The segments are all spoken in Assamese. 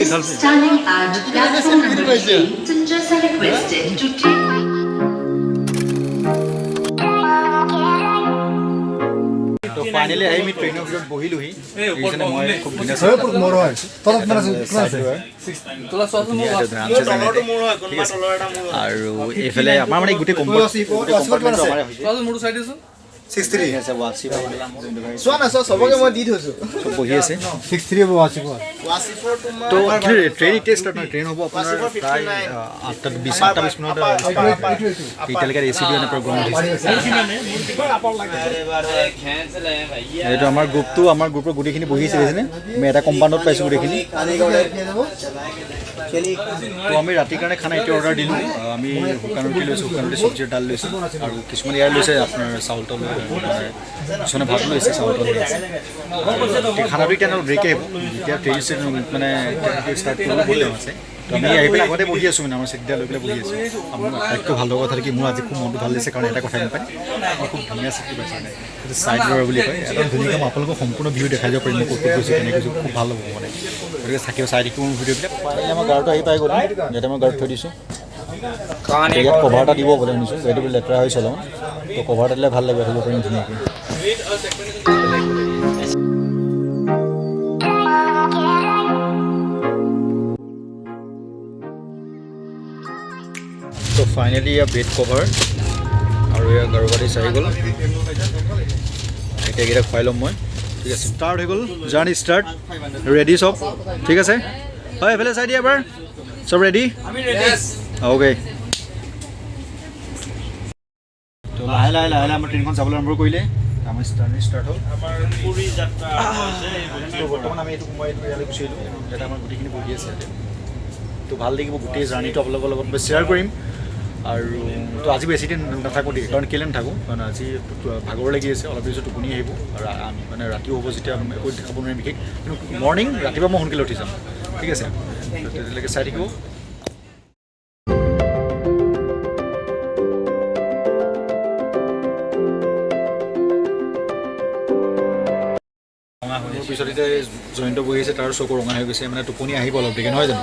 Standing at platform number 3, passengers are requested to take. তো ফাইনেলি আহি আমি ট্ৰেইনৰ ভিতৰত বহিলোহি। দেখিছেনে, মই খুব ধুনীয়া। ঠিক আছে, আৰু এইফালে আমাৰ মানে গোটেই কম্পাৰ্টমেণ্টটো আমাৰে হৈছে। 63। আছে ৱাচিফ, চোৱা না, চোৱা, চবকে মই দি থৈছো। চব বহি আছে। 63 হ'ব আছিফৰ। ৱাচিফৰ তোমাৰ তো ট্ৰেইন এতিয়া ষ্টাৰ্ট নহয়, ট্ৰেইন হ'ব আপোনাৰ প্ৰায় 8টা 20, 8টা 20 মানত ষ্টাৰ্ট হ'ব। এতিয়ালৈকে এ চি দিয়া নাই, পূৰা গৰম উঠিছে। এইটো আমাৰ গ্ৰুপটো, আমাৰ গ্ৰুপৰ গোটেইখিনি বহি আছে, দেখিছেনে? আমি এটা কম্পাউণ্ডত পাইছোঁ গোটেইখিনি। তো আমি ৰাতিৰ কাৰণে খানা এতিয়া অৰ্ডাৰ দিলোঁ। আমি শুকান ৰুটি লৈছোঁ, শুকান ৰুটি, চব্জিৰ দাল লৈছোঁ আৰু কিছুমানে ইয়াৰ লৈছে, আপোনাৰ চাউল তাউল, কিছুমানে ভাত লৈছে, চাউল তাউল লৈছে। খানাটো এতিয়া অলপ দেৰিকৈ আহিব। যেতিয়া ট্ৰেইন ষ্টেচন মানে ষ্টাৰ্ট কৰিব, বহুত টাইম আছে। তো আমি আহি পেলাই আগতে বহি আছোঁ, মানে আমাৰ চিটকেইটা লৈ পেলাই বহি আছোঁ। মোৰ আটাইতকৈ ভাল লগা কথা কি, মোৰ আজি খুব মনটো ভাল লাগিছে, কাৰণ এটা কথা গম পায়, মই খুব ধুনীয়া চিটটো পাইছোঁ। মানে সেইটো ছাইড ডোৰ বুলি কয়। একদম ধুনীয়াকৈ মই আপোনালোকক সম্পূৰ্ণ ভিউ দেখাই যাব পাৰিম, মই ক'ত ক'ত গৈছোঁ, কেনেকৈ গৈছোঁ, খুব ভাল হ'ব মানে। গতিকে থাকিব, চাই থাকিব মোৰ ভিডিঅ'বিলাক। ফাইনেলি আমাৰ গাড়ীটো আহি পাই গ'ল। ইয়াতে মই গাড়ীত থৈ দিছোঁ। ইয়াত কভাৰ এটা দিব বোলে শুনিছোঁ, গাড়ীটো বোলে লেতেৰা হৈছে অলপমান। তো কভাৰ এটা দিলে ভাল লাগিব, থ'ব পাৰিম ধুনীয়াকৈ। তো ফাইনেলি ইয়াৰ বেড কভাৰ আৰু ইয়াৰ গাৰু বালিচ আহি গ'ল। এতিয়া এইকেইটা খুৱাই ল'ম মই। ঠিক আছে, ষ্টাৰ্ট হৈ গ'ল, জাৰ্ণি ষ্টাৰ্ট। ৰেডি চব? ঠিক আছে। হয়, এইফালে চাই দিয়া এবাৰ। চব ৰেডি? অ'কে। তো লাহে লাহে লাহে লাহে আমাৰ ট্ৰেইনখন যাবলৈ আৰম্ভ কৰিলে। আমাৰ জাৰ্ণি ষ্টাৰ্ট হ'ল। তো বৰ্তমান আমি এইটো, মই এইটো ইয়ালৈ গুচি আহিলোঁ। ইয়াতে আমাৰ গোটেইখিনি বহি আছে ইয়াতে। তো ভাল লাগিব, গোটেই জাৰ্ণিটো আপোনালোকৰ লগত মই শ্বেয়াৰ কৰিম। আৰু তো আজি বেছি দিন নাথাকোঁ দেই। কাৰণ কেলৈ নাথাকোঁ? কাৰণ আজি ভাগৰ লাগি আছে, অলপ পিছত টোপনি আহিব আৰু মানে ৰাতিও হ'ব যেতিয়া একো দেখাব নোৱাৰিম বিশেষ। কিন্তু মৰ্ণিং, ৰাতিপুৱা মই সোনকালে উঠি যাম। ঠিক আছে, তো তেতিয়ালৈকে চাই থাকিব। মোৰ পিছত এতিয়া এই জয়ন্ত বহি আছে, তাৰ চকু ৰঙা হৈ গৈছে, মানে টোপনি আহিব অলপ দেৰিকৈ, নহয় জানো?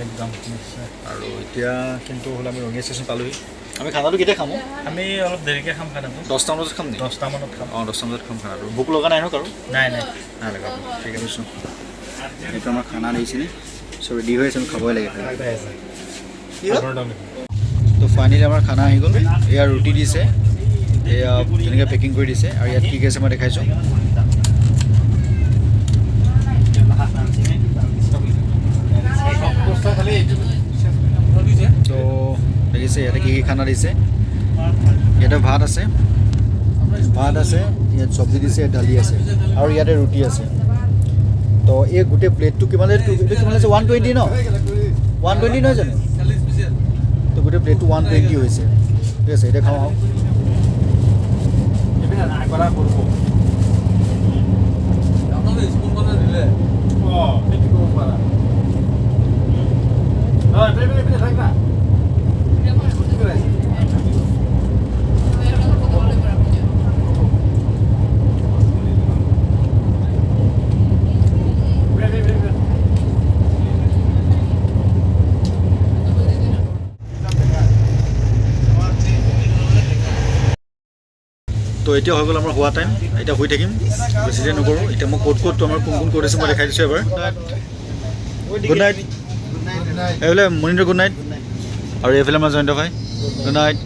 একদম নিশ্চয়। আৰু এতিয়া কিন্তু হ'ল আমি ৰঙিয়া ষ্টেচন পালোহি। আমি খানাটো কেতিয়া খাম অ'? আমি অলপ দেৰিকৈ খাম খানাটো। 10টা বজাত খাম নেকি? 10টা মানত খাম। অঁ, 10টা বজাত খাম খানাটো। ভোক লগা নাই ন কাৰো? নাই নাই নাই লগা। ঠিক আছে। এইটো আমাৰ খানা দিছিলে, চব ৰেডি হৈ আছে, আমি খাবই লাগে। তো ফাইনেলি আমাৰ খানা আহি গ'ল। এয়া ৰুটি দিছে, এয়া ধুনীয়াকৈ পেকিং কৰি দিছে। আৰু ইয়াত কি কি আছে মই দেখাইছোঁ। তো দেখিছে, ইয়াতে কি কি খানা দিছে। ইয়াতে ভাত আছে, ভাত আছে, ইয়াত চব্জি দিছে, ইয়াত দালি আছে আৰু ইয়াতে ৰুটি আছে। তো এই গোটেই প্লেটটো কিমান, এইটো কিমান আছে? 120 ন? 120 নহয় জানো? তো গোটেই প্লেটটো 120 হৈছে। ঠিক আছে, এতিয়া খাওঁ আহক। তো এতিয়া হৈ গ'ল আমাৰ শোৱা টাইম। এতিয়া শুই থাকিম, বেছি দেৰি নকৰোঁ। এতিয়া মই ক'ত ক'ত, আমাৰ কোন কোন ক'ত আছে মই দেখাই দিছোঁ এবাৰ। Good night. এইফালে মনিন্দৰ, গুড নাইট। আৰু এইফালে আমাৰ জয়ন্ত ভাই, গুড নাইট।